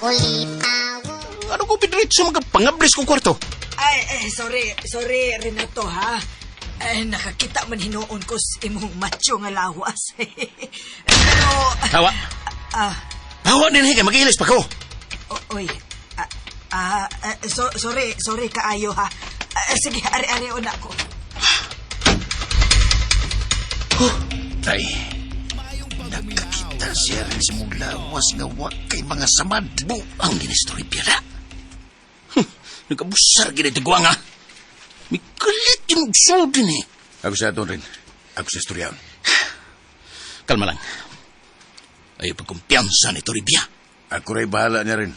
Ano ko pidiretso magpangablis kong kwarto? Ay, eh, sorry, sorry, Renato, ha? Ay, nakakita man hinuon ko sa imong macho nga lawas. Pero... Hawa. Ah, Hawa din kay mag-ilis pa ko. oy. Sorry, sorry kaayo, ha? Ah, sige, ari-ari una ko. Tay, nakakita siya rin sa mong lawas nga wa kay mga samad. Buang ginistorya pira. Nagabusar gini tigwa nga. May kalit yung sudin eh. Ako sa aton rin. Ako sa istoryaon. Kalma lang. Ayaw pagkumpiyansa ni Toribia. Ako rin bahala niya rin.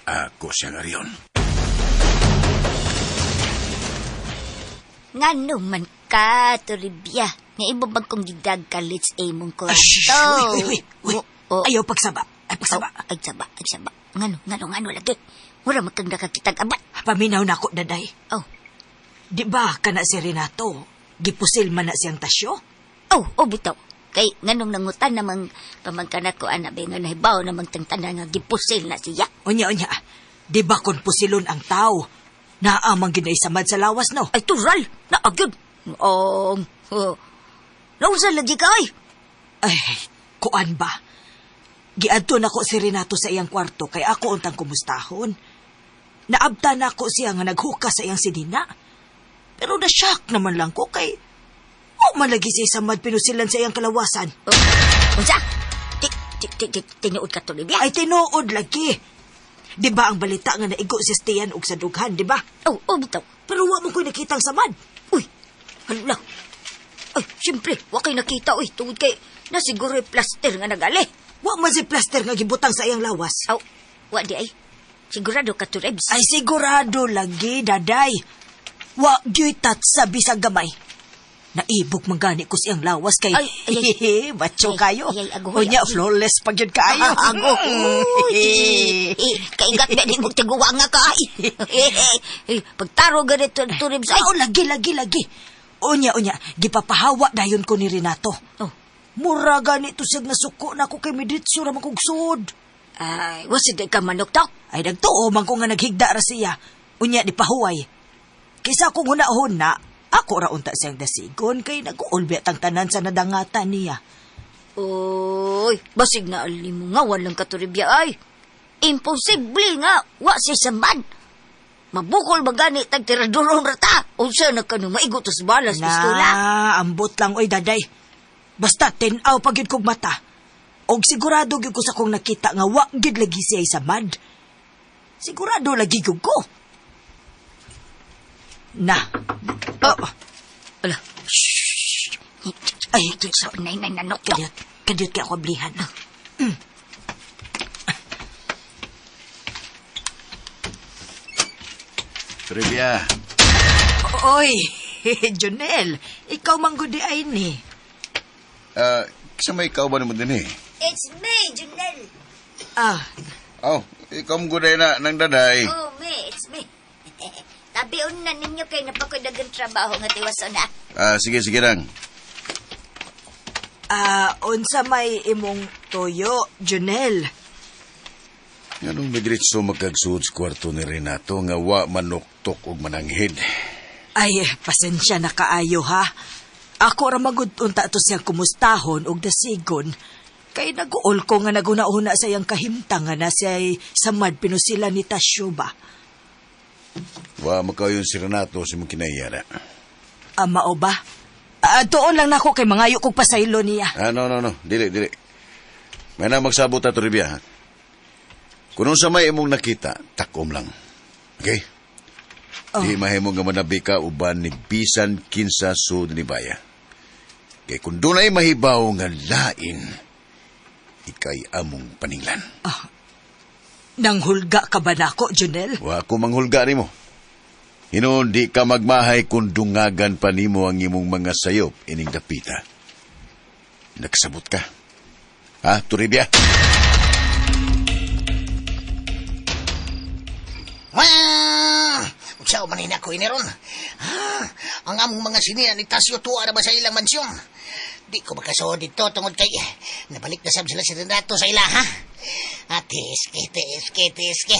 Ako siyang ariyon. Ngano man ka, Toribia. Nga ibo bang kong gidagkalit sa imong Ay, shh, kwarto? uy, uy, uy, uy. Oh, oh. Ayaw pagsaba. Ay, pagsaba. Oh, ay, saba, ay, saba. Ngano, ngano, ngano lagi. Mura man kang nakakitag abat. Paminaw na ako, daday. Oh, Di ba kana si Renato? Gipusil man na siyang tasyo? oh, oh, bitaw. Kay nganong nangutan namang pamangkanak ko ana ba nga nahibaw namang tangtanan nga gipusil na siya. Unya, unya. Di ba kung pusilon ang tao? Naamang ginaisamad sa lawas, no? Ay tural, naagyod. Oh, oh. Nausa lagi ka ay. Ay, kuan ba? Giadto na ko si Renato sa iyang kwarto kay ako untang kumustahon. Naabta na ako siya nga naghukas sa iyang sinina. Pero na-shock naman lang ko kay o malagi siya samad pinusilan sa iyang kalawasan. Oh, unsa? Ti ti ti ti tinuod ka Toribia? Ay tinuod lagi. Di ba ang balita nga naigo si Stian og sa dughan, di ba? Oh, oh, bitaw. Pero wa mo ko'y nakitang samad. Uy, hala. Ay, siyempre, wa kay nakita uy, tungod kay nasiguro yung plaster nga nagali. Wa man si plaster nga gibutang sa iyang lawas. Aw, wa di ay. Sigurado ka to, Rebs. Ay sigurado lagi, daday. Wa gyuy tatsa bisag gamay. Naibok man gani ko siyang lawas kay Ay, ay, ay. macho Ay, kayo. ay, ay, aguhoy, Unya aguhoy. flawless pag yun kaayo. Agoy. Eh, kaigat ba di mo tiguwa nga ka ay. Eh, pagtaro ganito to, Rebs. Ay, Ay, oh, lagi lagi lagi. Unya unya, gipapahawa dayon ko ni Renato. Oh. Mura gani to siyang nasuko na ko kay miditso ra man kog sud. Ay, wasi di ka manok to. Ay nagtuo man ko nga naghigda ra siya. Unya di pahuway. Kaysa akong huna-huna, ako ra unta siyang dasigon kay nag-uulbi tang tanan sa nadangatan niya. Oy, basig na alim mo nga, walang katuribya ay. Imposible nga, wa si samad. Mabukol ba gani tag tiraduron rata? Unsa na kanu maigot tas balas pistola. Na, ambot lang oy daday. Basta tinaw pag yun kog mata. Og sigurado gyud ko sa kong nakita nga wa gyud lagi siya samad. Sigurado lagi gyud ko. Na. Oh, Ala. Shh. Ay, Sa nay nay nanok to. kadiyot, kadiyot kay ako ablihan. Trivia. Oy, Jonel, ikaw man gud di ay ni. Sa may ikaw ba naman din eh? It's me, Junel. Ah, Oh, ikaw mo guday na ng daday. Oh, me, it's me. Tabion na ninyo kay napakoy dagang trabaho nga tiwason na. Ah, sige, sige lang. Ah, unsa may imong toyo, Jonel? Nganong midiretso magkagsuod sa kwarto ni Renato nga wa manuktok og mananghid. Ay, pasensya na kaayo ha. Ako ra magud unta to siyang kumustahon og dasigon. Kay naguol ko nga naguna-una sa iyang kahimtang nga na siya'y samad pinusila ni Tasyo ba. Wa makayon si Renato sa imong kinahiyara. Ama o ba? Ah, doon lang nako kay mangayo kog pasaylo niya. Ah, no, no, no. Dili, dili. May na magsabot ta, Toribia, ha? Kung unsa may imong nakita, takom lang. Okay? Oh. Di mahimo nga manabi ka uban ni bisan kinsa sud ni baya. Kay kung dunay mahibaw nga lain, ikay among paninglan. Nanghulga ka ba nako, Jonel? Wa ko manghulga nimo. Hinuon di ka magmahay kung dungagan pa nimo ang imong mga sayop ining dapita. Nagsabot ka. Ha, Toribia? Wah! Unsa man ni ako ini ron? Ha, ang among mga sinia ni Tasyo tuwa na ba sa ilang mansyon? Di ko makasuod dito tungod kay nabalik na sab sila si Renato sa ila, ha? Ah, tiski, tiski, tiski.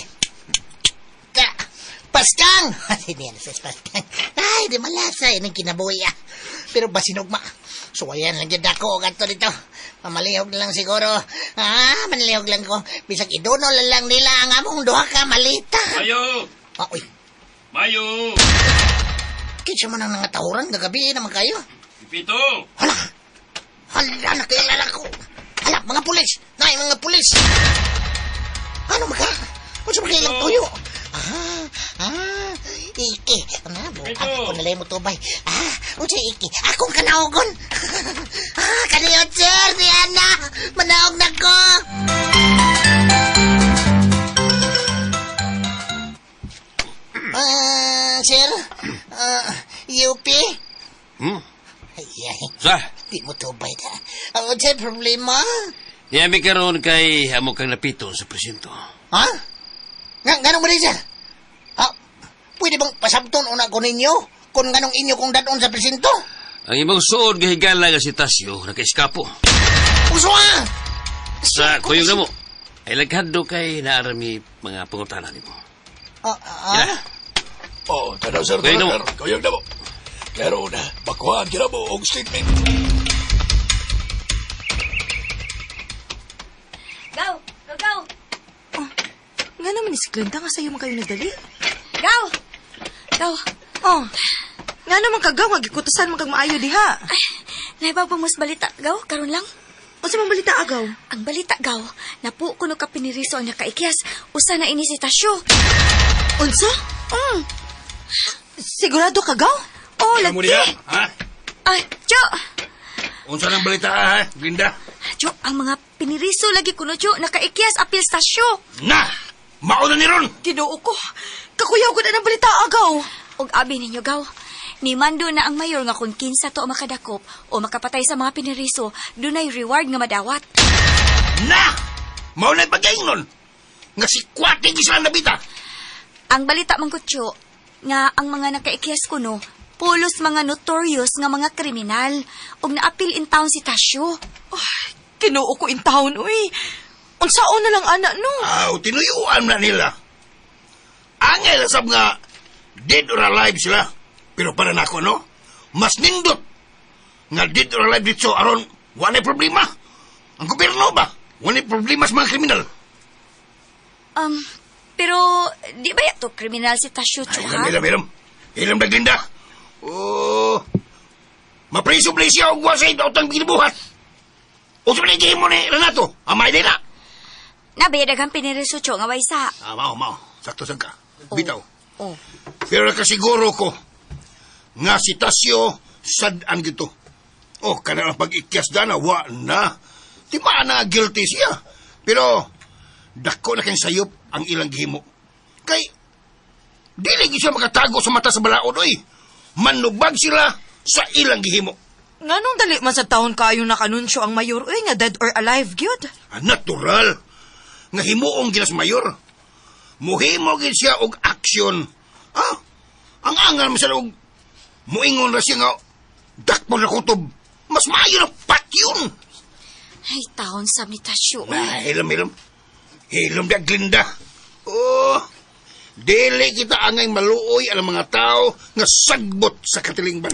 Ta, paskang! Hindi yan sa paskang. Ay, di malasa. Yan ang kinabuhi ah. Pero basinugma. Suwayan lang dyan ako. Ganto dito. Mamalihog na lang siguro. Ah, manlihog lang ko. Bisag idunol na lang nila ang among duha ka malita. Mayo! Ah, uy. Mayo! Kinsa man ang nangatahuran gagabi naman kayo. Pipito! Hala! Hala, nakilala ko. Hala, mga pulis! Nay, mga pulis! Ano maka? Unsa man kailang tuyo? Ah, ah, iki. Ano, buang ko nalay mo tubay. Ah, unsa iki? Akong kanaogon. Ah, kaniyo, sir, si Ana. Manaog na ko. Ah, sir, ah, UP? Hmm? Ay, ay. Sa? Di mo tubay na. Ang unsay problema? Niyami karon kay amo kang napito sa presinto. Ha? Nga, ganong ba rin, sir? Ah, pwede bang pasabton una ko ninyo? Kung ganong inyo kong dadon sa presinto? Ang imong suod nga higala nga si Tasyo nakaiskapo. Uso ah! Sa kuyog na mo. Ay laghadlo kay naarami mga pangutana nimo. Ah, ah, Ina. Oh, tanaw sir, Kuyog na mo. tanaw sir. Kuyog na mo. Karon, bakuhan kita mo og statement. Gaw! Gaw! Gaw! Nga naman ni si Glenda nga sa'yo man kayo nagdali. Gaw! Gaw! Oh, nga naman kagaw, nga gikutusan man kag maayo diha. Ay, naibaw pa mas balita, gaw? Karon lang? Unsa man balita agaw? Ang balita, gaw, napu kuno ka piniriso ang nakaikyas, usa na ini si Tasyo. Unsa? Mm. Sigurado ka gaw? Oh, Mo lagi. niya, ha? Ay, Cho! Unsa nang balita ha, Glinda? Cho, ang mga piniriso lagi kuno, Cho, nakaikyas apil stasyo. Na! Mauna ni ron! Ginoo ko. Kakuyaw ko na ng balita agaw. Og abi ninyo, gaw. Ni mando na ang mayor nga kung kinsa to ang makadakop o makapatay sa mga piniriso, dunay reward nga madawat. Na! Mauna pagkaingnon! Nga si Kwati gisang nabita! Ang balita man ko, Cho, nga ang mga nakaikyas kuno, pulos mga notorious nga mga kriminal ug naapil in town si Tasyo. Ginoo ko in town, uy. Unsaon na lang ana no? Aw, tinuyuan na nila. Angay lasab nga, dead or alive sila. Pero para nako, no? Mas nindot nga dead or alive dito aron walay problema. Ang gobyerno ba? Walay problema sa mga kriminal. Pero di ba yato kriminal si Tasyo, Cho, Ay, ha? ilam, ilam, ilam. Ilam na glinda. Oh, mapriso pala siya og wasay daotang ginibuhat. O sa mga mo ni Renato, amay din na. Nabaya daghang piniriso, Cho, nga waysa. Ah, mao, mao. Sakto sad ka. Bitaw. Oh. Pero nakasiguro ko nga si Tasyo sad-an gito. Oh, kana ang pag-ikyas dana, wa na. Di ba na guilty siya? Pero dako na kayong sayop ang ilang gihimo. Kay dili gyud siya makatago sa mata sa balaod oy. Manubag sila sa ilang gihimo. Nganong dali man sa taon kayo nakanunsyo ang mayor, uy, nga dead or alive, gyud. Ah, natural nga himuong gilas mayor. Muhimo gid siya og aksyon. Ah, ang angal man siya og muingon ra siya nga dakpon na kutob. Mas maayo na patyon. Ay, taon sa ni Tasyo. Ah, hilom, hilom. Hilom da, Glinda. Oh, dili kita angay maluoy ang mga tao nga sagbot sa katilingban.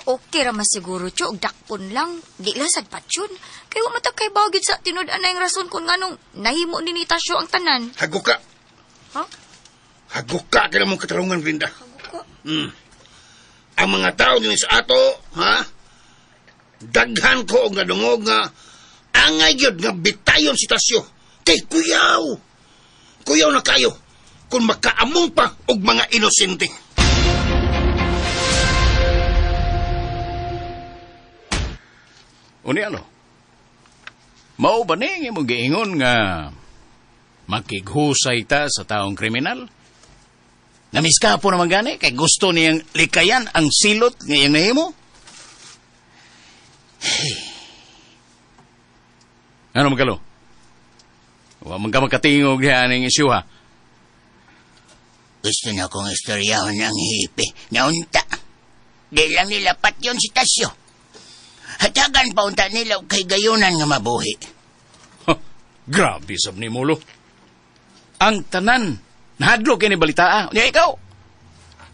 Okay ra man siguro, Cho. Og dakpon lang. Di lang sad patsyon. Kay wa man ta kay bagid sa tinud anay ang rason kung nganong nahimo ni ni Tasyo ang tanan. Haguka. Ha? Haguka ka na mong katarungan, Glinda. Haguka. Ang mga tao din sa ato, ha? Daghan ko og nadungog nga angay gyud nga bitayon si Tasyo. Kay kuyaw. Kuyaw na kayo kung makaamong pa og mga inosente. Uni ano? Mao ba ni ang imong giingon nga makighusay ta sa taong kriminal? Namiskapo naman gani kay gusto niyang likayan ang silot nga iyang nahimo? Hey. Ano magkalo? Wa man ka makatingog diha ning isyu ha. Gusto na kong istoryahon ang hipi. Naunta. Di lang nila patyon si Tasyo. Hatagan pa unta nila og kay gayunan nga mabuhi. Huh. Grabe sab ni Mulo. Ang tanan, nahadlok kini balita. Nya ikaw.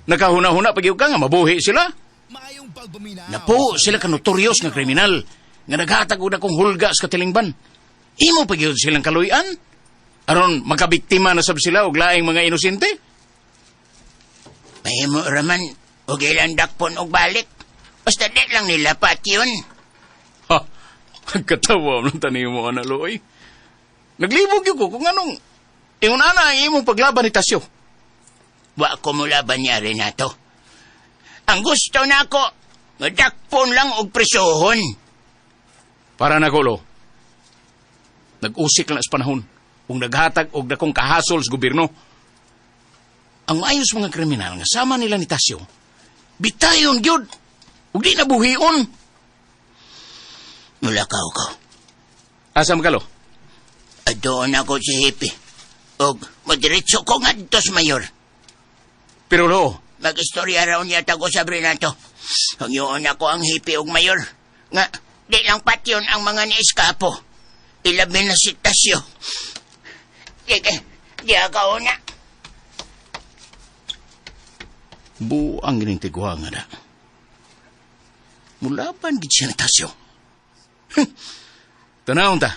Nakahuna-huna pag ka nga mabuhi sila. Napo sila ka notorious nga kriminal nga naghatag og akong hulga sa katilingban. Imo pag yun silang kaluyan. Aron makabiktima na sab sila og laing mga inosente. Mahimo raman, og ilang dakpon og balik. Basta di lang nila yun. Ha, katawa mo tanim mo ana loy. Naglibog yun ko kung anong ingon ana ang imong paglaban ni Tasyo. Wa ko mulaban niya, Renato. Ang gusto nako, madakpon lang og presohon. Para na lo. Nag-usik lang sa panahon ug naghatag og dakong kahasol sa gobyerno. Ang maayos mga kriminal nga sama nila ni Tasyo, bitayon gyud ug di nabuhion. Mulakaw ko. Asa man ka, lo? Doon ako si Hippie. Og madiretso ko ngadto sa mayor. Pero lo, Mag-istorya raw niya tago sa Renato. Hangyoon ako ang hippie og mayor. Nga, di lang patyon ang mga ni-eskapo. Ilabi na si Tasyo. Sige, di ako una. Buang gining tigwa nga da. Mulaban gid siya ni Tasyo. Tanawon ta.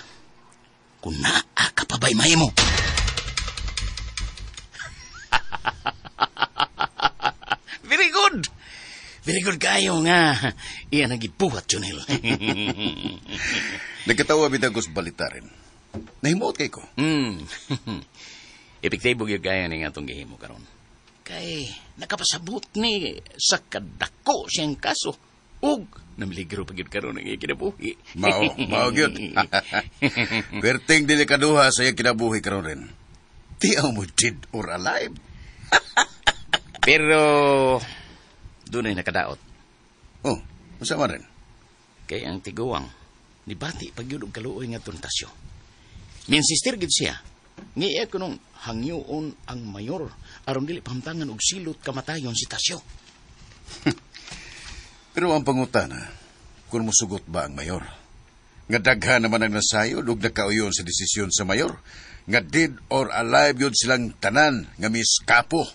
Kung naa ka pa ba'y mahimo? Very good. Very good kayo nga. Iyan ang gibuhat, Junel. Nagkatawa bitaw ko sa balita rin. Nahimuot kay ko. Epektibo gyud kaya ni nga atong gihimo karon. Kay nakapasabot ni sa kadako siyang kaso. Ug namiligro pa gyud karon ang iyang kinabuhi. Mao, mao gyud. Perting delikaduha sa iyang kinabuhi karon rin. Tiyaw mo dead or alive. Pero dunay nakadaot. Oh, unsa man rin? Kay ang tiguang nibati pag yun og kaluoy nga tuntasyo. Minsistir gid siya. Ngiya ko nung hangyoon ang mayor aron dili pahamtangan og silot kamatayon si Tasyo. Pero ang pangutana, kung musugot ba ang mayor? Nga daghan naman ang nasayod ug nakauyon sa desisyon sa mayor. Nga dead or alive yun silang tanan nga miskapo.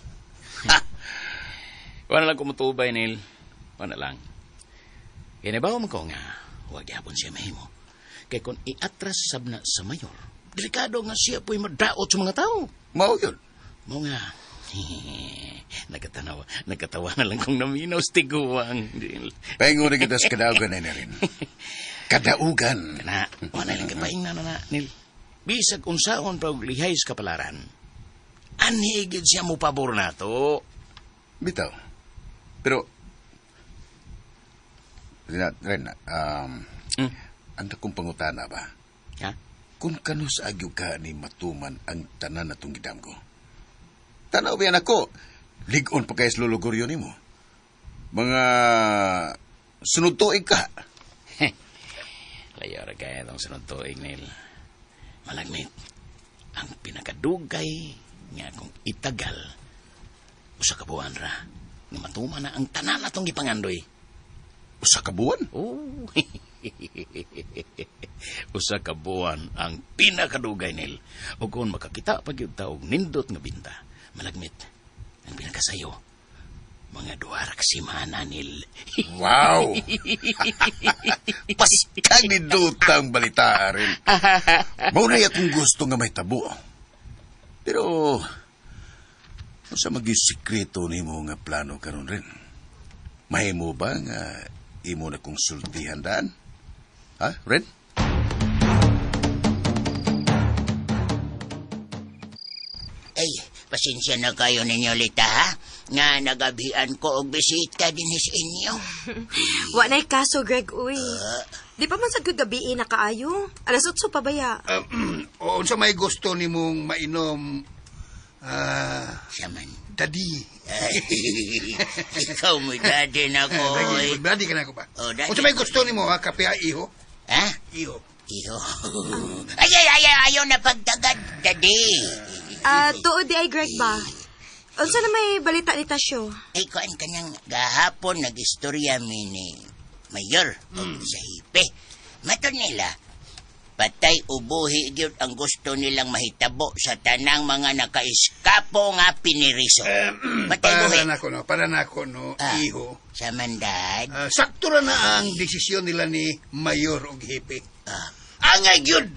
Wala lang kumutubay, Neil. Wala lang. Kinabaw mo ko nga, huwag yapon siya mahimo. Kay kung iatras sab na sa mayor, delikado nga siya po'y madaot sa mga tao. Mao yun. Mo nga, nagkatawa na lang kung naminaw sa tiguang. Neil. Paingon na kita sa kadaugan na rin. Kadaugan. Na, wala lang kapaing na na, Neil. Bisag unsaon pa og lihay sa kapalaran. Anhi gid siya mo pabor na to. Bitaw. Pero, Ren, ang akong pangutana ba? Ha? Kung kanus agyo ka ni matuman ang tanan na itong gidamgo. Tanaw ba yan ako? Ligon pa kay sa luluguryo nimo. Mga sunod tuig ka. Layo ra kaya itong sunod tuig, Neil. Malagmit, ang pinakadugay nga kung itagal, usa ka buwan ra, nga matuman na ang tanan atong gipangandoy. Usa ka buwan? Oh. Usa ka buwan ang pinakadugay, Neil. O kung makakita pa gyud ta og nindot nga binta, malagmit, ang pinakasayo, mga duha ra ka semana, Neil. Wow! Paskang ni Dutang balita rin. Mao na akong gusto nga may tabo. Pero, sa magisikreto nimo nga plano karon rin? Mahimo ba nga imo na kong sultihan daan? Ha, Ren? Ay, pasensya na kayo ninyo, Lita, ha? Nga nagabihan ko og bisita din sa inyo. Wa na'y kaso, Greg, uy. Di pa man sa gabi na kaayo. Alas 8 pa baya. O unsa may gusto nimong mainom, Siya man. Daddy. Ay, ikaw mo, daddy na ko. Lagi, daddy ka na ako ba? Oh, daddy. Unsa may gusto nimo ha? Kape ha, iho? Ha? Iho. Iho. Ay, ay, ay, ayaw na pagtagad, daddy. Tuod di ay Greg ba? Unsa na may balita ni Tasyo? Ay, kuan kanyang gahapon nag-istorya mi ni Mayor og sa hipe. Matod nila, Patay o buhi gyud ang gusto nilang mahitabo sa tanang mga nakaiskapo nga piniriso. Patay Para buhi. na ko, no? Para na ko, no, Ah. iho. Sa mandad. Ah, sakto ra na ang desisyon nila ni Mayor og Hepe. Ah. Angay gyud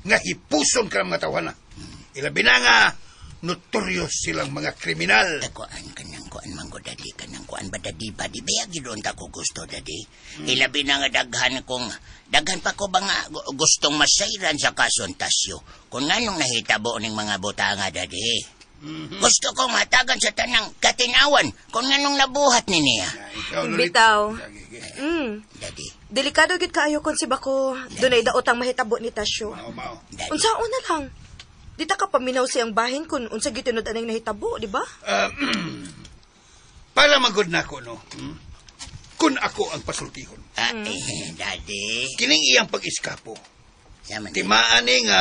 nga hipuson ka ng mga tawhana. Ilabi na nga notorious silang mga kriminal. Kuan kanang kuan man ko dadi kanang kuan ba dadi ba di ba gyud unta ko gusto dadi. Ilabi na nga daghan kong daghan pa ko ba nga gustong masayran sa kason Tasyo. Kung nganong nahitabo ning mga butanga dadi. Gusto kong hatagan sa tanang katinawan kung nganong nabuhat ni niya. Ikaw, Lolit. Bitaw. Lagi, gi. Dadi, Delikado gyud kaayo kon si Bako. Dunay daot ang mahitabo ni Tasyo. Mao, mao. dadi. Unsaon na lang? Di ta ka paminaw siyang bahin kung unsa gyud tinud anang nahitabo, di ba? Para magod na ko, no? Kun ako ang pasultihon. Ah, eh, dadi. Kining iyang pag-iskapo. Sama ni. Timaan ni nga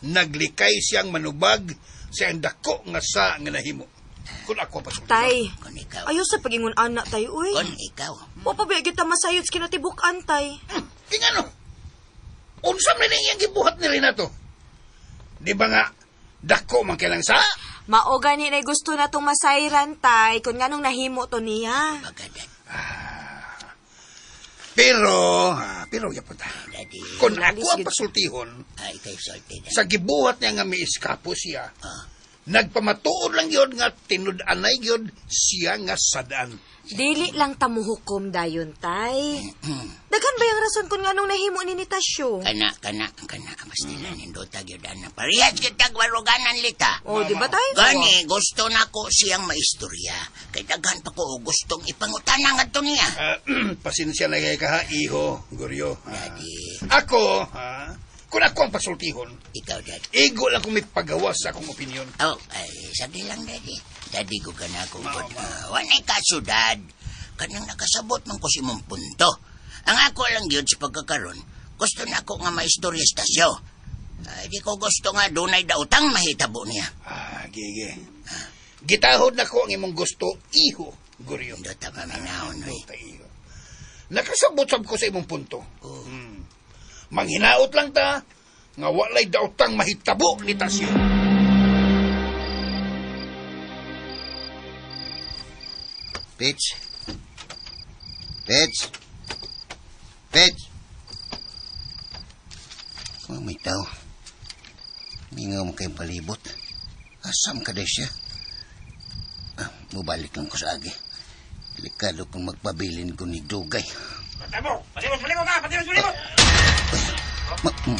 naglikay siyang manubag sa iyang dako nga sa nga nahimo. Kun ako ang pasultihon. Tay, Kung ikaw. ayo sa pagingon anak tay uy. Kung ikaw. Wa pa ba gyud ta masayod sa kinatibuk-an tay. Tingano. Unsa man ning iyang gibuhat ni Renato? Di ba nga dako man kailang sa? Mao gani na gusto na tong masayran tay kung nganong nahimo to niya. Pagkadat, Pero, pero yapon ta. dadi. Kung ako ang pasultihon, Ay, kay sulti dadi. sa gibuhat niya nga miiskapo siya, Ah. nagpamatuod lang yun nga tinud-anay yun siya nga sadaan. Dili lang ta muhukom dayon tay. Daghan ba yung rason kung nganong nahimo ni ni Tasyo? Kana, kana, kana. Basta lang nindota gyud ana. Parehas gyud tag baruganan lita. Oh, di ba tay? Gani, gusto na ko siyang maistorya. Kay daghan pa ko og gustong ipangutana ngadto niya. Pasensya na kay ka, ha, iho, Goryo. Daddy, Ako, ha, kung ako ang pasultihon, ikaw, daddy. igo lang kung may pagawas sa akong opinion. Oh, ay, sabi lang, daddy. Daddy ko ka na akong god. Wanay kaso, dad. Kanang nakasabot man ko si mong punto. Ang ako lang yun sa pagkakaroon, gusto na ako nga maistorya sa tasyo. Ay, di ko gusto nga dunay dautang mahitabo niya. Ah, gigi. Gitahod na ko ang imong gusto, iho, Goryo. Indot paminahon, oy. Dota, iho. Nakasabot sab ko sa imong punto. Manghinaot lang ta, nga walay daotang mahitabo ni Tasyo. Pitch. Pitch. Pitch. Oh, may tao. Mingaw mo kayong palibot. Asam ka daw siya. Ah, mubalik lang ko sa agi. Delikado kung magpabilin ko ni Dugay.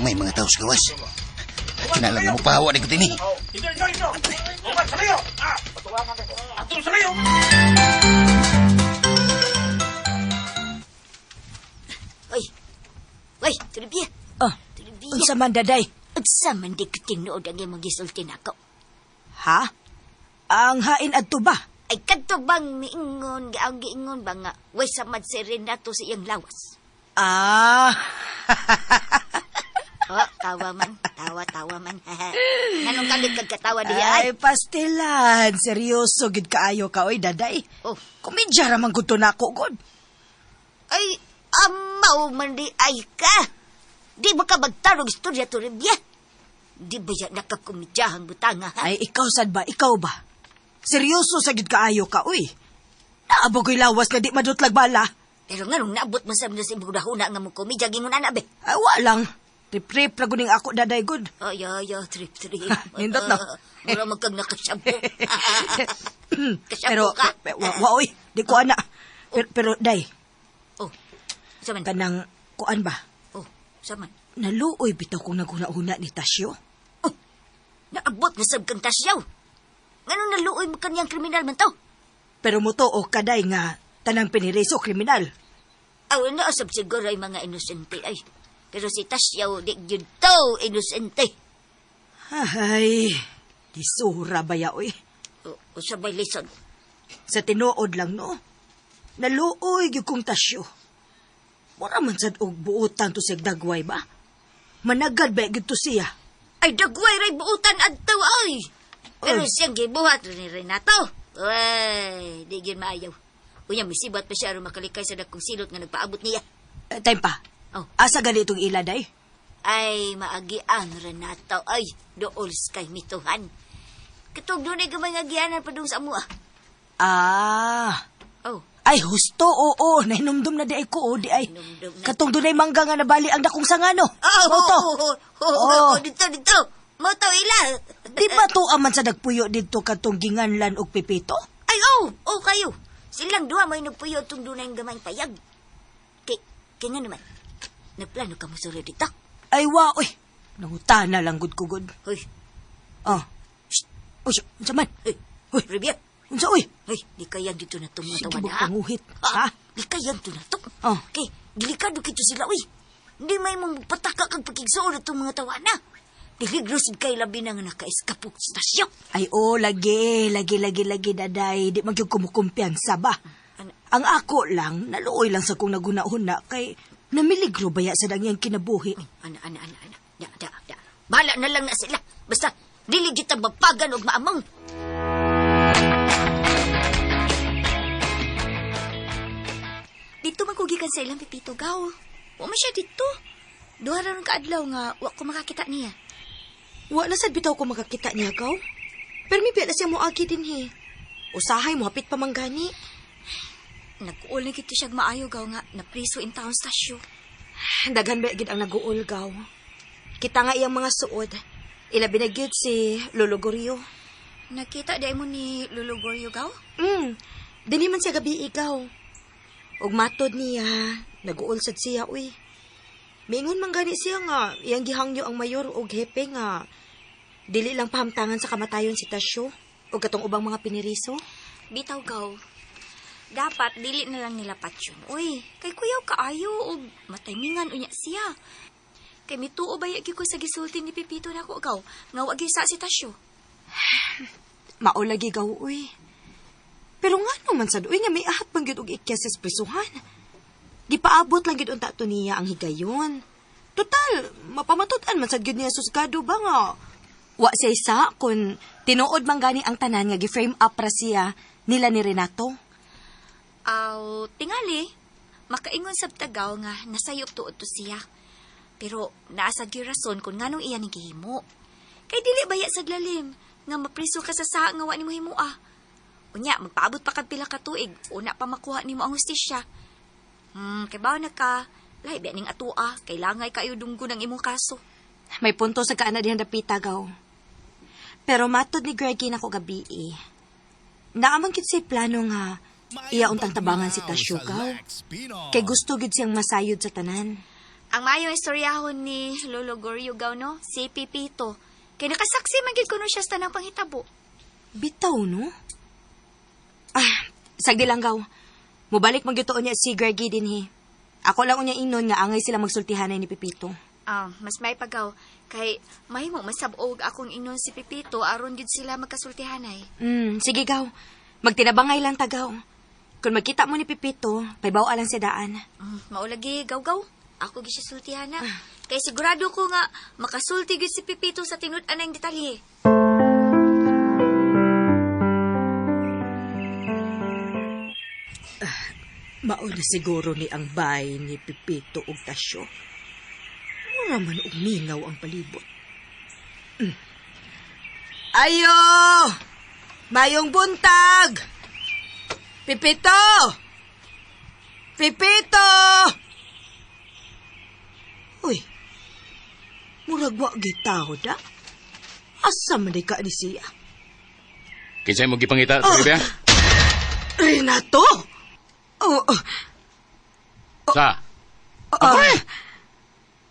May mga tao sa gawas. Kinalang mo pahawa ni ko tini. Oy. Oy, Trivia. Ah, Trivia. unsa man daday? Unsa man di ko tinuod ang imong gisulti nako. Ha? Ang hain adto ba? Ay kadto bang miingon, ang giingon ba nga way samad si Renato sa iyang lawas. Ah, Oh, tawa man, tawa tawa man. Nganong kalit kag katawa diha ay? ay pastilan, seryoso gid kaayo ka oy daday. Oh, Komedya ra man gud to nako god. ay amaw man di ay ka. Di ba ka magtarong istorya to Rebia? Di ba yan nakakumidyahang butanga ha? Ay ikaw sad ba, ikaw ba? Seryoso sa gid kaayo ka oy. Naabog ko'y lawas nga di madutlag bala. Pero nganong naabot man sa mga sa imong dahuna nga mo komedya gingon ana be. Ay, wa lang. Trip-trip ra guning ako daday good. Ay, ay, ay, trip, trip. Nindot, no? Mura man kag nakashampoo. Kashampoo Pero ka. wa oy, di ko ana. Pero day, Oh, sa man. kanang kuan ba? Oh, sa man. Naluoy bitaw kong naghuna-huna ni Tasyo. Oh, naabot na sab kang tasyaw. Ngano naluoy mo kanyang kriminal man to? Pero mutuo kaday nga tanang piniriso kriminal. Aw, naasab siguro ay mga inosente ay. Pero si Tasyaw, di gyud to inosente. Ay, disura ba ya oy? O, o sabay lisod. Sa tinuod lang no. Naluoy gyud kong Tasyo. Mura man sad og buotan to sig dagway ba? Managad ba gyud to siya? Ay, dagway ray buutan adto ay. Pero Ay. siyang gibuhat ni Renato. Uy, di gyud maayaw. Unya, misibat pa siya aron makalikay sa dakong silot nga nagpaabot niya. Eh, time pa. Oh. Asa gali itong ila day? Ay, maagian Renato. Ay, dool kay mituhan. Katong dunay gamay nga agianan padung sa amoa. Ah. Oh. Ay, husto, oo. Nahinumdum na di ay ko, di ay. Hinumdum na. Katong dunay mangga nga nabali ang dakong sangano. Oh, Mao to. oo, oo, Oo. oo, dito, dito. Mao to ila. Di ba to aman sa nagpuyo dito katong ginganlan og Pipito? Ay, oh, oh kayo. Silang duha may nagpuyo itong dunay gamay payag. Kay, kay nga naman, nagplano ka mo suro dito. Ay, wa, uy. Nangutana lang gud ko gud. Hoy, Ah. Shh. Uy, unsa man? hoy, Hoy. Rubia. Unsa uy? Hoy, di kayang dito na itong mga Sige tawa mo na. panguhit. Ha? Ha? Di kayang dito na ito. Oh. Kay, delikado kito sila, uy. Hindi may mong pataka kag pakigsuon itong mga tawa na. Peligro sad kay labi na nga naka-eskapo sa stasyon. Ay, oh, lagi, lagi, lagi, lagi, daday. Di man gyud kumukumpiyansa ba? Ano? Ang ako lang, naluoy lang sa kong naghuna-huna kay namiligro baya sa dangiyang kinabuhi. Ana, ana, ana, ana. Da, da, da. Bahala na lang na sila. Basta, dili kita mapagan og maamong. Dito man ko gikan sa ilang Pipito gaw. Wa man siya dito. Duha ra ron kaadlaw nga wa ko makakita niya. Wa na sad bitaw ko makakita niya gaw. Pero may na siya moagi dinhi. Usahay mo hapit pa man gani. Nag-uol na gito siya maayo gaw nga napriso in town stasyo. Daghan ba gid ang naguol gaw. Kita nga iyang mga suod. Ilabi na gyud si Lolo Gorio. Nakita di mo ni Lolo Gorio gaw? Dinhi man siya gabi ikaw. Ug matod niya, naguol sad siya uy. Mingon man gani siya nga iyang gihangyo ang mayor og hepe nga dili lang pahamtangan sa kamatayon si Tasyo ug katong ubang mga piniriso. Bitaw gaw. Dapat dili na lang nila patyon. Uy, kay kuyaw kaayo og mataymingan unya siya. Kay mituo ba gyud ko sa gisulti ni Pipito nako gaw nga wa gyud sa si Tasyo. Mao lagi gaw uy. Pero ngano man sad uy nga may ahat man gyud og ikyas sa prisuhan. Gipaabot lang gyud unta to niya ang higayon. Total, mapamatud-an man sad gyud niya susgado ba nga. Wa siya isa kung tinuod man gani ang tanan nga gi-frame up ra siya nila ni Renato. Aw, tingali, makaingon sab tagaw nga nasayop tuod to siya. Pero naa sad gyud rason kung nganong iya ni gihimo. Kay dili baya sad lalim nga mapriso ka sa saha nga wa nimo himoa. Unya, magpaabot pa kag pila ka tuig, una pa makuha nimo ang hustisya. Kay bawo na ka, lahi ba ning atua, kailangan kayo dunggo ng imong kaso. May punto sa kaana dihan dapita gaw. Pero matod ni Greggy nako gabi eh. Naaman gid siya plano nga iya untang tabangan si Tasyo gaw. Kay gusto gid siyang masayod sa tanan. Ang maayong istoryahon ni Lolo Gorio gaw no, si Pipito. Kay nakasaksi man gid kuno siya sa tanang panghitabo. Bitaw no? Ah, sagdi lang gaw. Mubalik man gyud tuon niya si Greggy dinhi. Ako lang unya ingnon nga angay sila magsultihanay ni Pipito. Ah, mas may pagaw kay mahimo masab-og akong ingnon si Pipito aron gid sila magkasultihanay. Sige gaw. Magtinabangay lang tagaw. Kung magkita mo ni Pipito, paybaw lang siya daan. Maulagi gaw-gaw. Ako gi siya sultihan na. Kay sigurado ko nga makasulti gyud si Pipito sa tinud-an ang detalye. Mao na siguro ni ang bay ni Pipito ug Tasyo. Mura man og mingaw ang palibot. Ayo! Mayong buntag! Pipito! Pipito! Uy, murag wa gitaw da. Asa man di ka ni siya? Kinsay mo gipangita, Toribia? Renato! Oh, oh, Sa? Ako eh!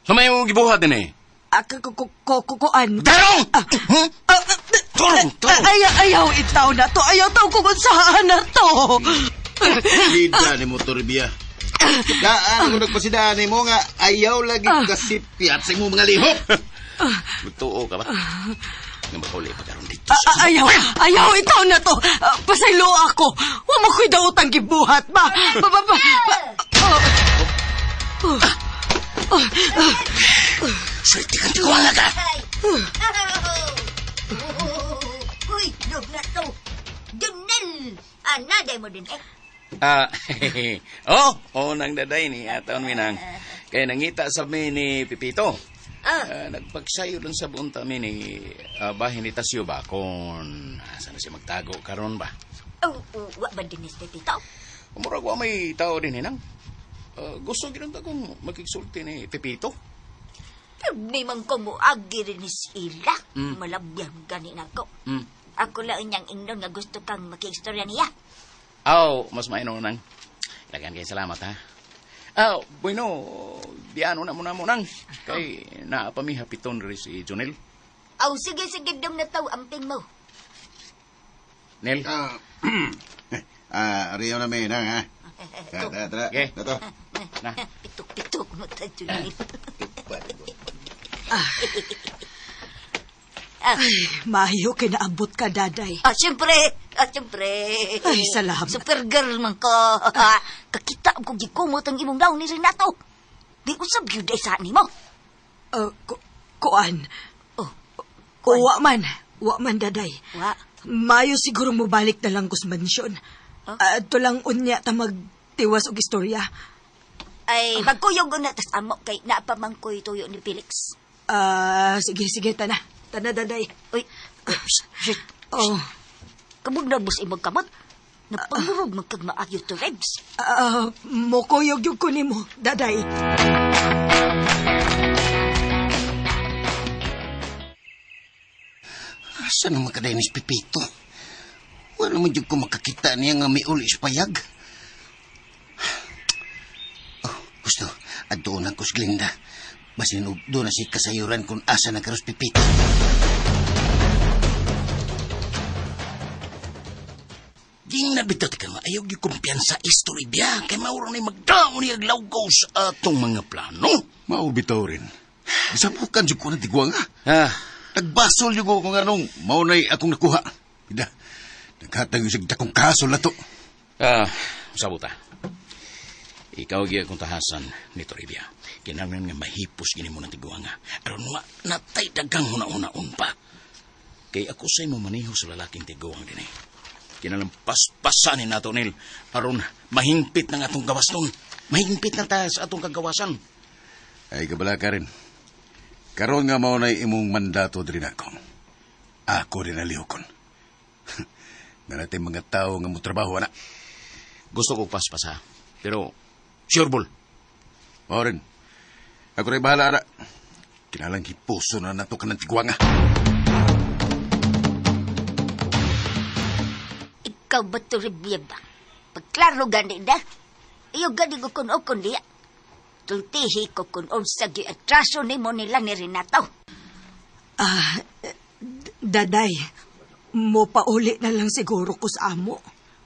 Sa may mo gibuhat din eh. Kuan. Tarong! Tarong! Tarong! Ayaw, itaw na to. Ayaw taw kung saan na to. Lida ni mo, Toribia. Daan mo nagpasidaan ni mo nga ayaw lagi kasipyat sa imong mga lihok. Magtuo ka ba? Nga makauli pa karon dito. Ayaw, ayaw, itaw na to. Pasaylo ako. Wa mo ko'y daotang gibuhat ba? Ba, ba, ba, ba. Oh. Swerte kang tiguang ka! Uy, dog na to. Dunel! Anaday mo din eh. Oh, oh nang daday ni ataon minang. Kay nangita sa mi ni Pipito. Nagpagsayo lang sa buong tami ni bahin ni Tasyo ba kung asa na siya magtago karon ba? Oh, wa ba din ni Pepito? Murag wa may tao din hinang. Gusto gyud ta kong makigsulti ni Pepito. Pero may man ko moagi rin ni sila. Malabyan gani nako. Ako lang niyang ingnon nga gusto kang makiistorya niya. Aw, mas maino nang. Daghan kay salamat ha. Aw, bueno, diano na muna mo nang. Kay naa pa mi hapiton ri si Jonel. Aw, sige, sige, dum na taw, amping mo. Nel. Ariyo na may nang ha. Tara, tara. Okay. Tato. Na. Pitok-pitok mo ta, Junel. Ay, maayo kay naabot ka, daday. Ah, siyempre. Ah, siyempre. Ay, salamat. Super girl man ka. Kakita ko gikumot ang imong daw ni Renato. Di usab yun day sa nimo. Kuan. Oh. Wa man. Wa man, daday. Wa. Mayo siguro mobalik na lang kus mansyon. Adto lang unya ta magtiwas og istorya. Ay, magkuyog na tas amo kay naapamangkoy tuyo ni Felix. Sige, sige, tana. Tana, daday. Uy, shit. Oh. Kabog na bus imong kamot. Napangurog man kag maayo to Rebs. Mokuyog yung kunin mo, daday. Asa naman ka ni Pepito? Wala man dyan ko makakita niya nga may uli sa payag. Oh, gusto, at doon ang kus Glinda. Basin doon na si kasayuran kung asa na karos Pepito. Ding na bitaw ka ayaw gyud kumpiyansa istorya biya kay mauro ni magdaon niya lawgaw sa atong mga plano. Mao bitaw rin. Gisapukan jud ko ng tigwang ha. Ah. Nagbasol jud ko kung anong mao nay akong nakuha. Ida, naghatag yung dakong kaso na to. Sabuta. Ikaw gyud akong tahasan ni Toribia. Kinahanglan nga mahipos gini mo ng tigwang ha. Aron wa natay dagang huna-hunaon pa. Kay ako say mo maniho sa lalaking tigwang dinhi. Kinahanglan paspasanin nato nil aron mahingpit na nga atong gawas nun. Mahingpit na ta sa atong kagawasan. Ay kabala ka rin. Karon nga mao nay imong mandato diri nako. Ako rin alihokon. Nanatay mga tao nga motrabaho ana. Gusto ko paspas ha. Pero sure bull. Mao rin. Ako rin bahala ana. Kinalang hipuso na nato kanang tigwanga. Ikaw ba to Rebia ba? Pagklaro gani na. Iyo gani ko kun okon diya. Tultihi ko kun unsa gyud atraso nimo nila ni Renato. Daday, mo pauli na lang siguro ko sa amo.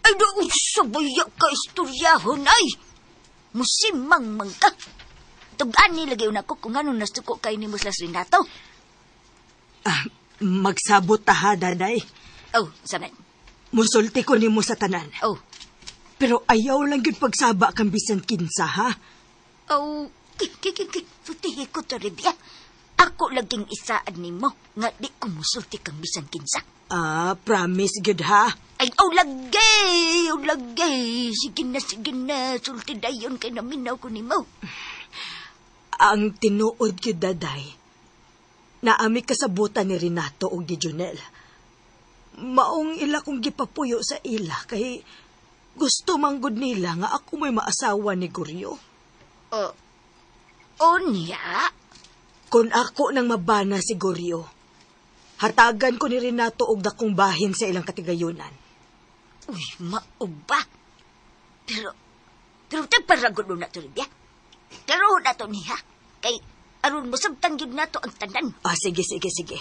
Ay, unsa ba ka istoryahon ay? Musimang man ka. Tug-ani lagi una ko kung anong nasuko kay nimo sila Renato. Magsabot ta ha, daday. Oh, sabi. Musulti ko nimo sa tanan. Oh. Pero ayaw lang gyud pagsaba kang bisan kinsa, ha? Oh, sultihi ko to, Rebia. Ako laging isaan nimo nga di ko musulti kang bisan kinsa. Promise gyud ha? Ay, oh, lagi! Oh, lagi! Sige na, sulti dayon kay naminaw ko nimo. Ang tinuod gyud, daday, naami kasabutan ni Renato og ni Junel. Maong ila kong gipapuyo sa ila kay gusto manggod nila nga ako may maasawa ni Goryo. Unya? Kung ako nang mabana si Goryo, hatagan ko ni Renato og dakong bahin sa ilang katigayunan. Uy, mauba. Pero tagparagod na to, Rebia. Klaro na to niya. Kay aron mosabtang gyud nato ang tanan. Sige, sige, sige.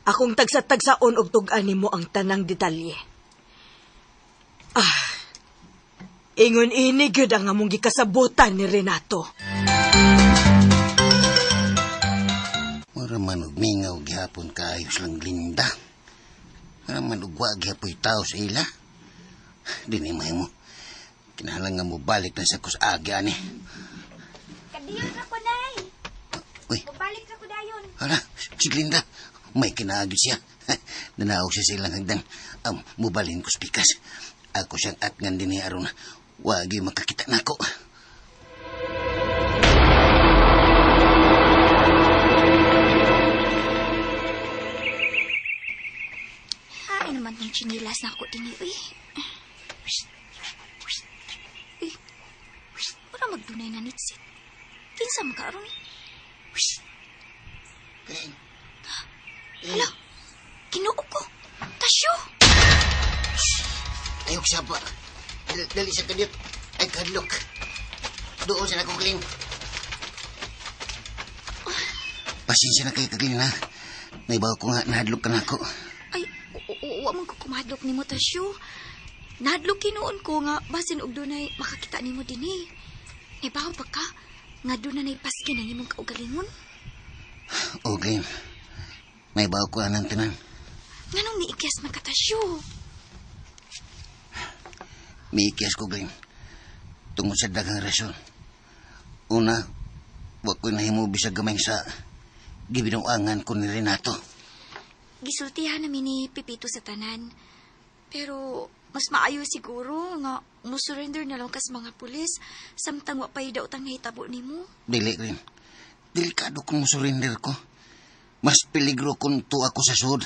Akong tagsa-tagsaon og tug-an nimo ang tanang detalye. Ingon ini gyud ang among gikasabutan ni Renato. Mura man og mingaw gihapon kaayo silang Glinda. Mura man og wa gihapoy tao sa ila. Dini mahimo. Kinahanglan nga mobalik na sa kusagi ani. Kadiyon ra ko nay. Uy. Mobalik ra ko dayon. Hala, si Glinda. May kinaagi siya. Nanaog siya sa ilang hagdan. Mubalin ko sa pikas. Ako siyang atngan din ni aron. Wagi makakita nako. Ay naman tong chinilas na ako dini, uy. Uy, wala magdunay na nitsit. Kinsa man karon eh? Glenn. Hala, Ginoo ko. Tasyo! Ayok saba. Dali, dali sa kadiyot. Ay, kadlok. Doon sa nako, Glenn. Pasensya na kayo kagling ha. Naibaw ko nga nahadlok ka na ako. Ay, wa man ko kumadlok nimo Tasyo. Nahadlok hinuon ko nga basin og dunay makakita nimo dinhi. Nabaw pa ka nga doon na paskin ang imong kaugalingon. O Glenn, naibaw ko anang tanan. Nganong niikyas man ka Tasyo? Miikyas ko, Glenn. Tungod sa daghang rason. Una, wa ko'y nahimo bisag gamay sa gibinuangan ko ni Renato. Gisultihan namin ni Pipito sa tanan. Pero mas maayo siguro nga mo surrender na lang kas mga pulis samtang wa pa'y daotang nahitabo nimo. Dili, Glenn. Delikado kung surrender ko. Mas peligro kung tuwa ko sa sud.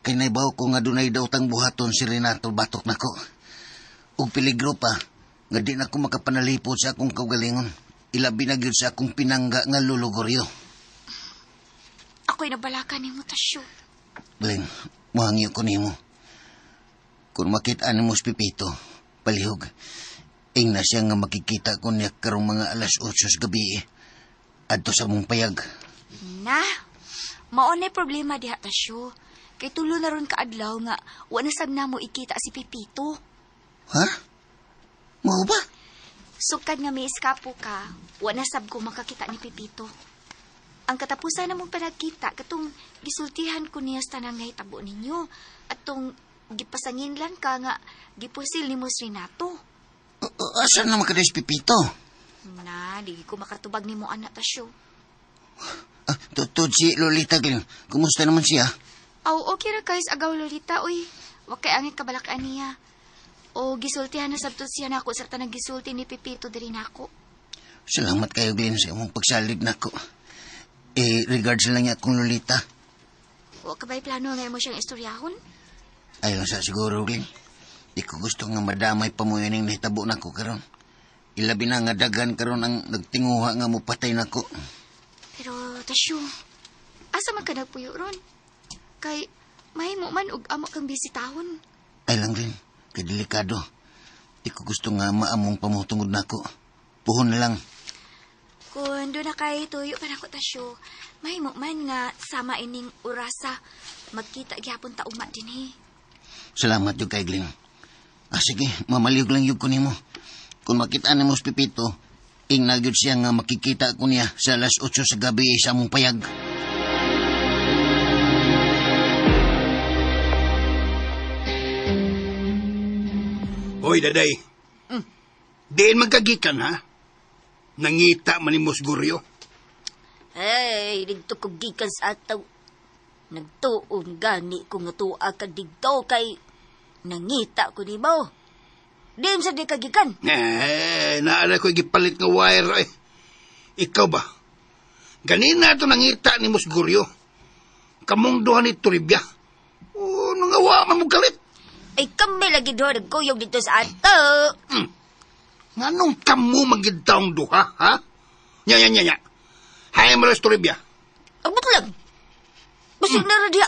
Kay naibaw ko nga dunay daotang buhaton si Renato batok nako. Ug peligro pa nga di na ko makapanalipod sa akong kaugalingon. Ilabi na gyud sa akong pinangga nga lulugoryo. Ako'y nabalaka nimo Tasyo. Glenn, muhangyo ko nimo. Kung makita nimo si Pipito, palihog. Ingna siya nga makikita ko niya karong mga 8:00 sa gabi. Adto sa mong payag. Na, mao na problema diha Tasyo. Kay tulo na ron kaadlaw nga wa na sab namo ikita si Pipito. Ha? Mao ba? Sukad nga may eskapo ka, wa na sab ko makakita ni Pipito. Ang katapusan namong panagkita katong gisultihan ko niya sa tanang nahitabo ninyo atong gipasangin lang ka nga gipusil nimo si Renato. Asa naman ka si Pipito? Na, di ko makatubag nimo anak Tasyo. Ah, tutod si Lolita, Glenn. Kumusta naman siya? Aw, okay ra guys, agaw Lolita, uy. Wa kay angit kabalakan niya. O gisultihan na sabtot siya nako sa tanang gisulti ni Pipito diri nako. Salamat kayo, Glenn, sa imong pagsalig nako. Eh, regards lang niya akong Lolita. Wa ka ba'y plano nga imo siyang istoryahon? Ayaw sa siguro, Glenn. Di ko gusto nga madamay pamuyo ning nahitabo nako karon. Ilabi na nga daghan karon ang nagtinguha nga mupatay nako. Pero, Tasyo, asa man ka nagpuyo ron? Kay, mahimo man og amo kang bisitahon. Ay lang, Glenn. Kay delikado. Di ko gusto nga maamong pamutungod nako. Puhon na lang. Kung doon na kay tuyo pa nako, Tasyo, mahimo man nga sama ining orasa. Magkita gyapon ta ugma dinhi. Salamat yun kay Glenn. Ah, sige, mamaliyog lang yun ko nimo. Kung makita nimo si Pipito, ingna gyud siya nga makikita ko niya sa 8:00 sa gabi sa among payag. Hoy, daday. Diin magkagikan, ha? Nangita man ni Mosguryo. Ay, dito ko gikan sa ataw. Nagtuon gani ko nga tuwa ka dito kay nangita ko ni mo. Di sa di ka gikan. Eh, naala ko gipalit nga wire eh. Ikaw ba? Ganina ito nangita ni Mosguryo. Kamong duha ni Toribia. Oh, nangawa man mo galit. Ay, kami lagi duha nagkuyog dito sa ato. Nganong kamo magidtaong duha, ha? Nya, nya, nya, nya. Hay mo Toribia. Abot lang. Basig na ra diha.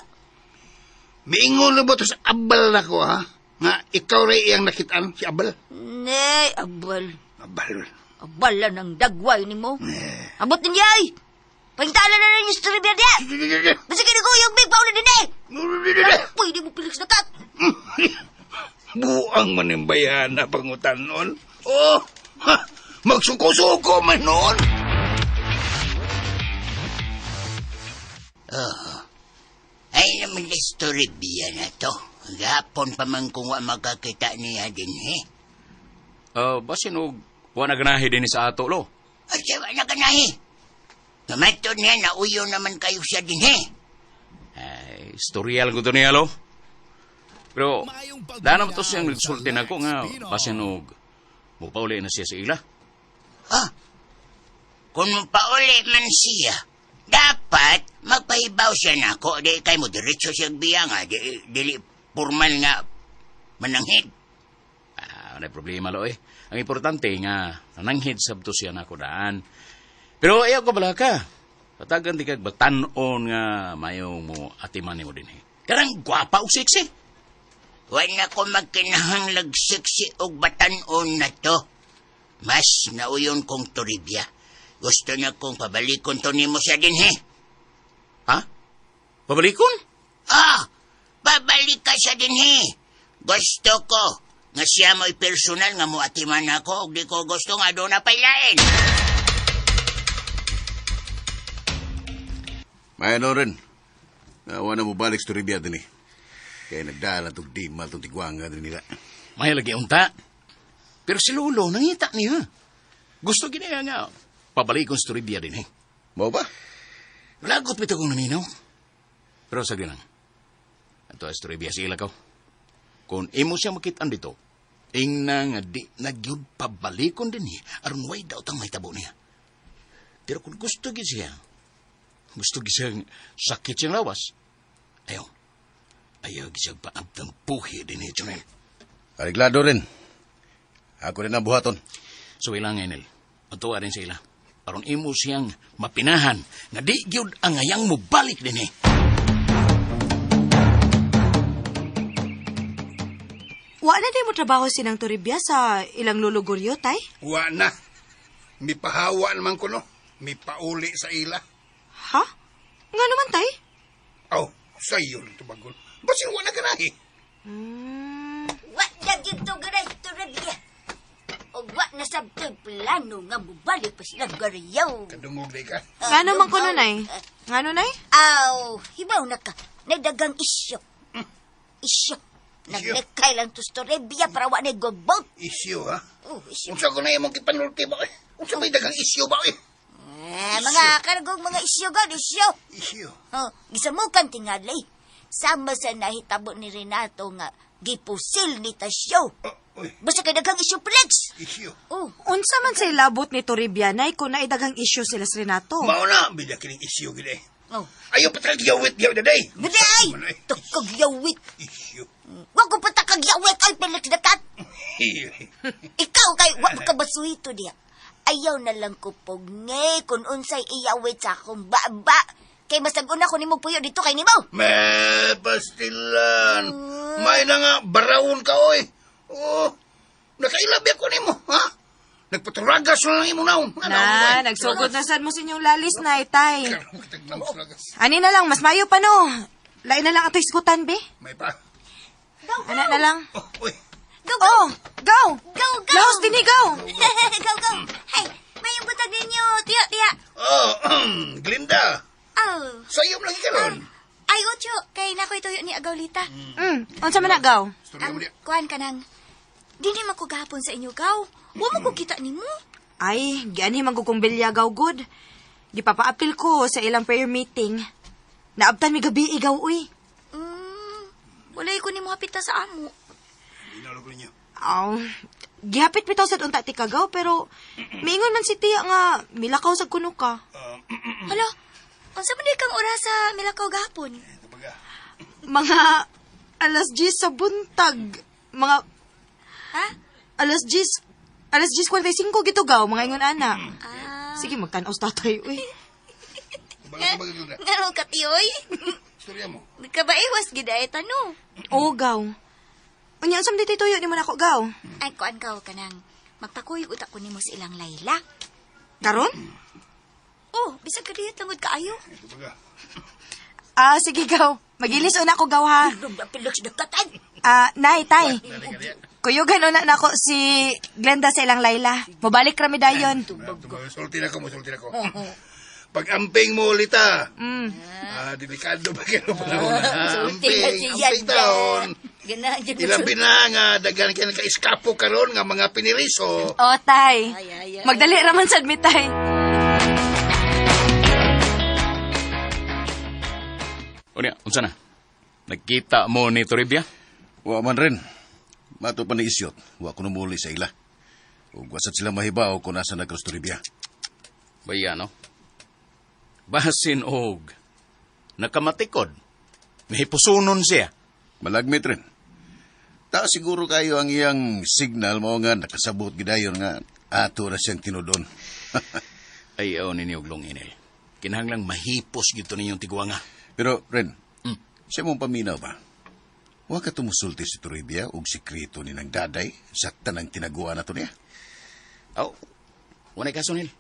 Miingon na ba ito sa abal na ko, ha? Nga, ikaw rin iyang nakitaan, si Abal. Ne, abal. Abal. Abal lang ng dagway ni mo. Abot niya ay. Pangitala na rin yung Toribia diha. Basig nagkuyog, big paula din eh. Pwede mo pilis na kat. Buang man yung bayana pangutan noon. Oh, ha, magsuko-suko man noon. Oh. Ay naman istoribia na to. Gapon pa man kung wa makakita niya din, he. Basin og wa na ganahi din sa ato, lo. Ay, siya wa na ganahi. Gamatod niya, nauyo naman kayo siya din, he. Ay, istorya lang ko to niya, lo. Pero, dana mo to siyang nagsulti na ko nga, basin og mupauli na siya sa ila. Ah, kung mupauli man siya, dapat magpahibaw siya nako. Di kay mo diretso siya biya nga. Di, dili Formal nga mananghid. Ah, wala problema lo eh. Ang importante nga nananghid sabto siya nako daan. Pero ayaw ko bala ka. Patagan di kag batan-on nga mayo mo atiman nimo dinhi. Karang gwapa og sexy. Wala ko magkinahanglag sexy og batan-on na to. Mas nauyon kong Toribia. Gusto na kong pabalikon to nimo siya dinhi. Ha? Pabalikon? Ah, babalik ka siya dinhi. Gusto ko nga siya mo'y personal nga mo atiman ako og di ko gusto nga doon na pailain. May ano rin. Wa na mo balik sa Toribia din eh. Kaya nagdala itong dimal itong tigwanga din nila. May lagi unta. Pero si Lolo, nangita niya. Gusto gini nga pabalikon sa Toribia din eh. Mao ba? Lagot bitaw kong naminaw. Pero sa lang. Ato sa Toribia sila ko. Kung imo siya makitaan dito, ingna nga di nagyud pabalikon din eh, aron way daw tang may tabo niya. Pero kung gusto gid siya, gusto gid siyang sakit siyang lawas, ayaw. Ayaw gid siyang paabtang puhi din eh, Jonel. Ariglado rin. Ako rin ang buhaton. So ilang, Enel, matuwa rin sila. Aron imo siyang mapinahan nga di gyud ang ayang mobalik din eh. Wa na di mo trabaho sinang Toribia sa ilang luluguryo, tay? Wa na. Mipahawa naman ko no. Mipauli sa ila. Ha? Nga naman, tay? Aw, sa iyo lang tubagol. Basin wa na ganahi. Wa na gyud to ganay Toribia. O wa na sabtoy plano nga mobalik pa sila garayaw. Kadungog di ka. Nga naman ko nay? Nga no, nay? Aw, hibaw na ka. Nagdagang isyo. Isyo. Naglekay lang to sa Toribia para wa na gobot. Isyo, ha? Oh, isyo. Unsa ko na imong kipanulti ba? Eh? Unsa may dagang isyo ba? Eh? Eh, mga kargong mga isyo god, isyo. Isyo. Oh, gisamukan tingali. Sama sa nahitabo ni Renato nga gipusil ni Tasyo. Oh, uy, Basta kay daghang isyo, Felix. isyo. Oh, Unsa man say labot ni Toribia, nay, kung naidagang isyu sila sa Renato? Mao na, bidya kining isyo gid eh. oh. Ayaw pa talaga yawit yawit na day. Gudi ay! Man, eh. Tukog yawit. Isyo. Wa ko pa takag yawit ay Felix dakat. Ikaw kay wa ka basuhito diya. Ayaw na lang ko pugngi kung unsay iyawit sa akong baba. Kay masag-una ko nimo puyo dito kay nimo. Me, pastilan. May na nga, barawon ka, oy. Oh, nakailabi ako nimo, ha? Nagpaturagas na lang imo naon. Na, nagsugod na sad mo sa inyong lalis, nay, tay. Ragas. Ani na lang, mas mayo pa no. Lain na lang ato iskutan, be. May pa. Ana na lang. Oh, uy. Go, go! Oh, go! Go, go! Laos dinhi, go! Go, go! Hey, mayong butag ninyo. Tiya, tiya. Oh, Glinda. Oh. Sa iyo lagi karon. Ay, Ocho, kay nakoy tuyo ni Agawlita. Unsa man na, gaw? Istorya mo diya. Kuan ka nang, dili man ko gahapon sa inyo, gaw. Wa mo ko kita nimo. Ay, gianhi man ko kong bilya, gaw, good. Gipapaapil ko sa ilang prayer meeting. Naabtan mi gabi, igaw, uy. Walay ko nimo hapita sa amo. Inalo ko ninyo. Aw, gihapit bitaw sad unta ti kagaw, pero miingon man si tiya nga milakaw sa kuno ka. Hala, unsa man di kang orasa milakaw gahapon? Mga 10:00 sa buntag. Mga Ha? 10:00, 10:45 gitugaw, mga ingon ana. Ah. Sige, magtan-aw sa tatay, uy. Ngano ka tiyoy? Istorya mo. Nagkabaiwas gid ay tanong. Oo, gaw. Unya, unsam dito'y tuyo ni mo nako, gaw? Ay, kuan gaw ka nang magpakuyog utak ko nimo sa ilang Layla. Karon? Oh, bisag kadiyot langod kaayo. Ah, sige, gaw. Magilis una ko, gaw, ha? Ah, nay, tay. Kuyugan una nako si Glenda sa ilang Layla. Mobalik rami dayon. Sulti na ko, musulti na ko. Pag-amping mo ulit, ah. Ah, delikado ba kayo panahon na? Sulti na Amping, siya, amping taon. Ganahan dyan mo Ilabi na nga, daghan kayo naka-eskapo karon nga mga piniriso. O, tay. Magdali raman sad mi, tay. Unya, unsa na? Nagkita mo ni Toribia? Wa man rin. Mato pa ni Isyot, wa ko numuli sa ila. Ug wasat sila mahibaw kung nasa na Cruz Toribia. Baya, no? Basin og nakamatikod. May pusunon siya. Malagmit rin. Ta siguro kayo ang iyang signal mo nga nakasabot gidayon nga ato na siyang tinudon. Ayaw ninyo og inel. Kinahanglang mahipos gito ninyong tiguanga. Pero, Ren, siya mong paminaw ba? Huwag ka tumusulti si Toribia og sikreto ni nang daday sa tanang tinaguan na to niya. Aw, walay kaso nil.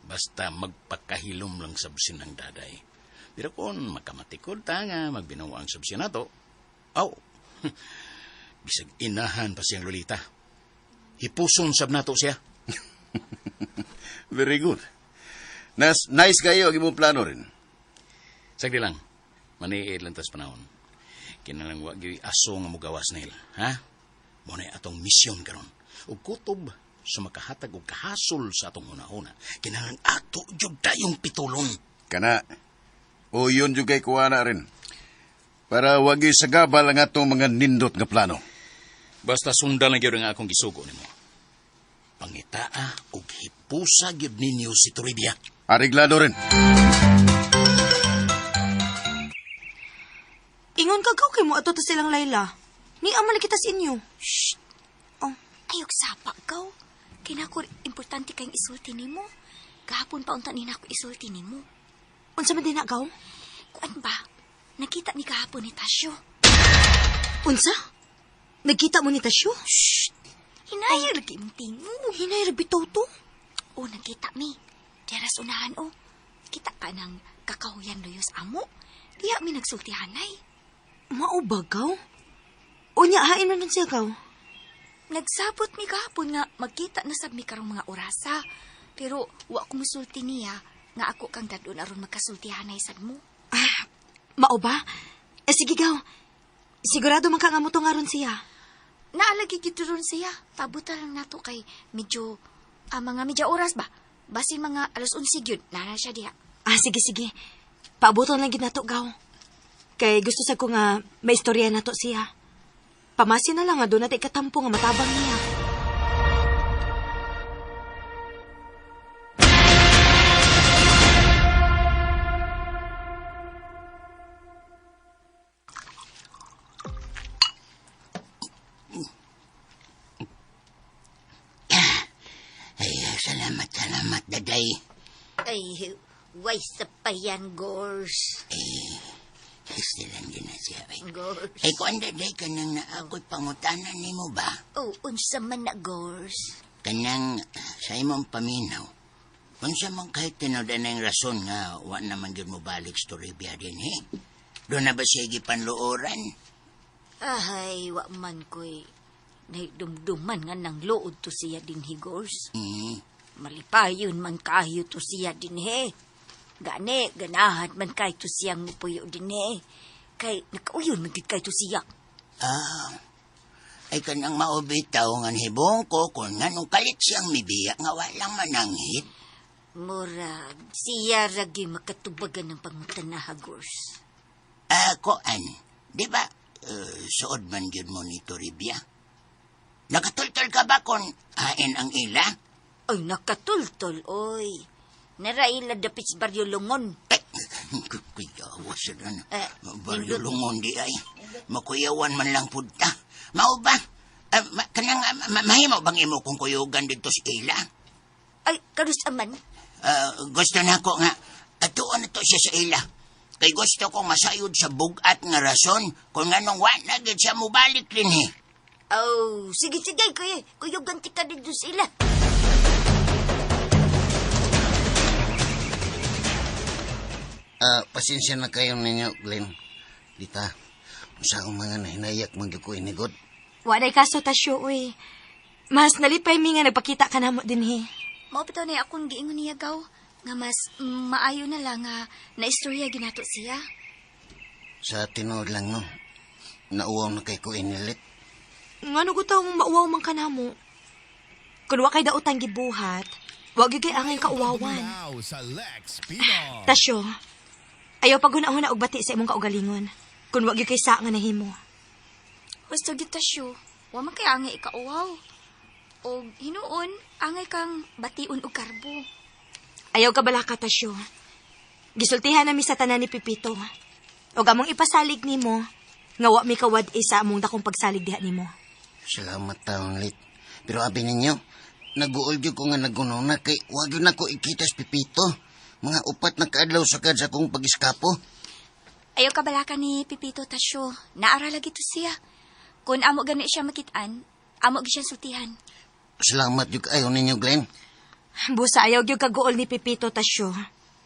Basta magpakahilom lang sabsin ng daday. Pero kung makamatikod ta nga magbinawa ang sabsin nato, aw, bisag inahan pa siyang lolita. Hipuson sab nato siya. Very good. Nice kayo ang imong plano rin. Sagdi lang, maniid lang tas panahon. Kinalang wa gyud aso nga mugawas nil, ha? Mo na atong misyon karon. Ug kutob sa makahatag og kahasol sa atong hunahuna. Kinahanglan ato jud tayong pitulon. Kana. O yun jud kay kuana rin. Para wag sagabal ang atong mga nindot nga plano. Basta sundan lang gyud ang akong gisugo nimo. Pangitaa og hipusa gyud ninyo si Toribia. Ariglado rin. Ingon ka gaw kay mo ato ta silang Layla. Ni aman kita sa inyo. Shh! Oh. Ayog sapa gaw. Kinako importante kayong isulti nimo. Gahapon pa unta ni nako isulti nimo. Unsa man din na gaw? Kuan ba? Nakita ni gahapon ni Tasyo. Unsa? Nagkita mo ni Tasyo? Shh! Hinayag lagi imong tingog. Hinay ra bitaw to. O, nagkita mi. Deras unahan o. Kita ka ng kakahuyan luyos amo. Diya mi nagsultihanay. Mao ba gaw? Unya hain man nun siya gaw. Nagsabot mi gahapon nga magkita na sab mi karong mga orasa. Pero wa ko musulti niya nga ako kang dadon aron magkasultihanay sad mo. Ah, mao ba? Eh, sige gaw. Sigurado man ka nga mo to nga ron siya. Naalagi gid ron siya. Pabuta lang nato kay medyo mga medya oras ba? Basin mga 11:00 gyud nara siya diha. Ah, sige sige. Paabuton lang gid nato gaw. Kay gusto sa ko nga may istorya nato siya. Pamasin na lang nga doon natin katampo nga matabang niya. Ay, salamat, salamat, daday. Ay, way sa payan, Gors. Silang din na siya. Ay, Gors. ay kung daday, kanang na ako'y pangutanan nimo ba? Oh, unsa man na, Gors. Kanang sa imong paminaw. Unsa man kahit tinud ang rason nga wa naman gyud mo balik sa Toribia din, eh? Doon na ba siya gipanluoran? Ay, wa man ko'y naidumduman nga nang luod to siya din, hi, Gors. Malipayon man kayo to siya din, he. Gani, ganahan man kay to siyang mupuyo din, he. Kay nakauyon man gid kay to siya. Ah, ay kanang maubitaw nga hibong ko kung nganong kalit siyang mibiya nga walang mananghit. Murag, siya ragi makatubagan ng pangutanaha, Gors. Ah, koan, di ba, suod man gyud mo ni Toribia? Nakatultol ka ba kung hain ang ila? Ay, nakatultol, oy. Naraila dapit sa Baryo Lungon. Ay, kuyawa sa na. Eh, Baryo Lungon di ay. Makuyawan man lang pud ta. Mao ba? Kanang mahimo bang imo kung kuyugan dito sa ila? Ay, karus aman. Gusto na ko nga, atuon na to siya sa ila. Kay gusto ko masayod sa bugat nga rason kung anong wa na gid siya mobalik dinhi. Oh, sige, sige, kuya. Kuyugan ti ka dito sa ila. Pasensya na kayo ninyo, Glenn. Dita, sa akong mga nahinayak man gyud ko inigod. Walay kaso, Tasyo, uy. Mas nalipay mi nga nagpakita ka namo dinhi. Mao bitaw na akong giingon niya gaw nga mas maayo na lang nga naistorya ginato siya. Sa tinuod lang no, nauwaw na kay ko inilit. Ngano gutaw mong mauwaw man ka namo? Kun wa kay daotang gibuhat, wa gyud kay angay kauwawan. Tasyo, ayaw paghuna-huna og bati sa imong kaugalingon. Kun wa gyud kay sa nga nahimo. Gusto gyud Tasyo, wa man kay angay ikauwaw. Og hinuon, angay kang bation og karbo. Ayaw ka balaka, Tasyo. Gisultihan nami sa tanan ni Pipito. Og among ipasalig nimo, Nga wa mi kawad sa among dakong pagsalig diha nimo. Salamat taon, Lit. Pero abi ninyo, nag-uol gyud ko nga nagununa kay wa gyud nako ikita sa Pipito. Mga 4 na kaadlaw sakad sa akong pag-eskapo. Ayaw kabalaka ni Pipito, Tasyo. Naara lagi to siya. Kung amo gani siya makitaan, amo gi siya sultihan. Salamat gyud kaayo ninyo, Glenn. Busa ayaw gyud kaguol ni Pipito, Tasyo.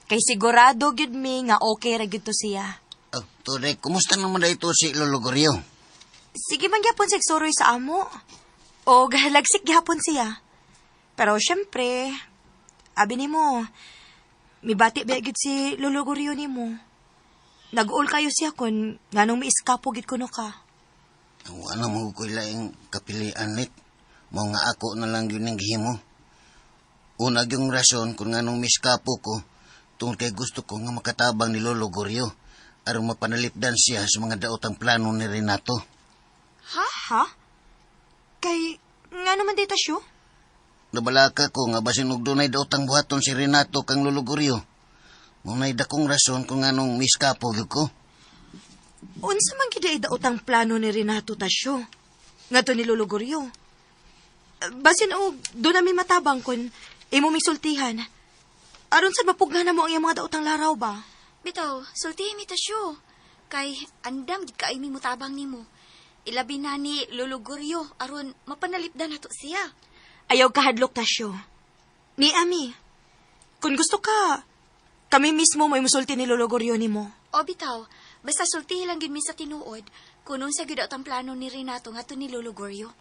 Kay sigurado gyud mi nga okay ra gyud to siya. Oh, Tore, kumusta naman na ito si Lolo Gorio? Sige man gyapon siya suroy sa amo. O lagsik gyapon siya. Pero syempre, abi nimo, mibati ba gyud si Lolo Gorio nimo? Nag-uol kayo siya kun nganong miiskapo gyud kuno ka. Wala mo ko laing kapilian, Lit. Mao nga ako na lang yun ang gihimo. Una yung rason kung nganong miskapo ko, tungkol kay gusto ko nga makatabang ni Lolo Gorio aron mapanalipdan siya sa mga daotang plano ni Renato. Ha? Ha? Kay nga naman dita siyo? Nabalaka ko nga basin og dunay daotang buhaton si Renato kang Lolo Gorio. Muna'y dakong rason kung nganong miskapo gyud ko. Unsa man gyud ay daotang plano ni Renato, Tasyo? Ngadto ni Lolo Gorio. Basin og doon nami matabang kun imo misultihan. Aron sad mapugnan na mo ang iyang mga daotang laraw ba? Bitaw, sultihin mi, Tasyo. Kay andam gid kaayo mi mutabang nimo. Ilabi na ni Lolo Gorio aron mapanalipdan nato siya. Ayaw kahadlok, Tasyo. Ni ami. Kung gusto ka, kami mismo may musulti ni Lolo Gorio nimo. O bitaw, basta sultihin lang gid mi sa tinuod kung unsa gyud ang plano ni Renato ngadto ni Lolo Gorio.